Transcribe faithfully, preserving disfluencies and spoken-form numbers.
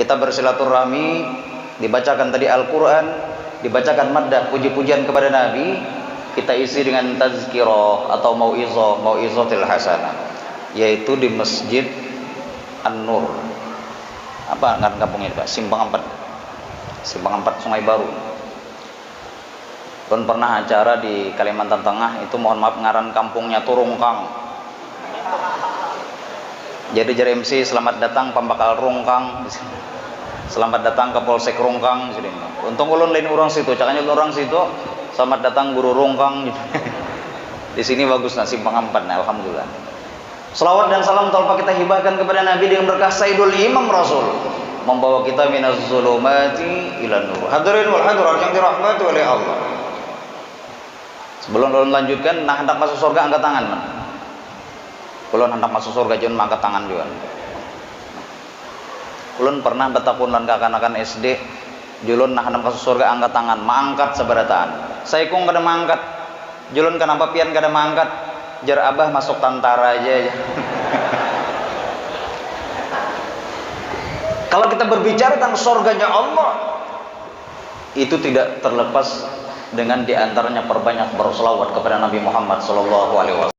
Kita bersilaturahmi, dibacakan tadi Al-Quran, dibacakan maddah puji-pujian kepada Nabi, kita isi dengan tazkirah atau mau'izah, mau'izatil hasanah, yaitu di Masjid An-Nur. Apa ngaran kampungnya itu, Pak? Simpang Empat. Simpang Empat, Sungai Baru. Ulun pernah acara di Kalimantan Tengah itu, mohon maaf, ngaran kampungnya tu Rungkang. Jadi jar M C, "Selamat datang Pambakal Rungkang." "Selamat datang ke Polsek Rungkang." Untung ulun lain urang situ, cakanya ulun urang situ, "Selamat datang Guru Rungkang." Di sini bagus nah, Simpang Empat nah, alhamdulillah. Salawat dan salam talpa kita hibahkan kepada Nabi dengan berkah Sayyidul Imam Rasul, membawa kita minaz zulumati ilan nur. Hadirin wal hadirat yang dirahmati oleh Allah. Sebelum ulun lanjutkan, nah, handak masuk surga angkat tangan, man. Ulun handak masuk surga, jun, angkat tangan jua. Ulun pernah batakun lawan kakanakan S D, "Julun nah handak masuk surga angkat tangan." Maangkat sabarataan. Saikung kada maangkat. "Julun, kanapa pian kada maangkat?" Jar abah, "Masuk tantara aja." Kalau kita berbicara tentang surganya Allah, itu tidak terlepas dengan diantaranya perbanyak berselawat kepada Nabi Muhammad sallallahu alaihi wasallam.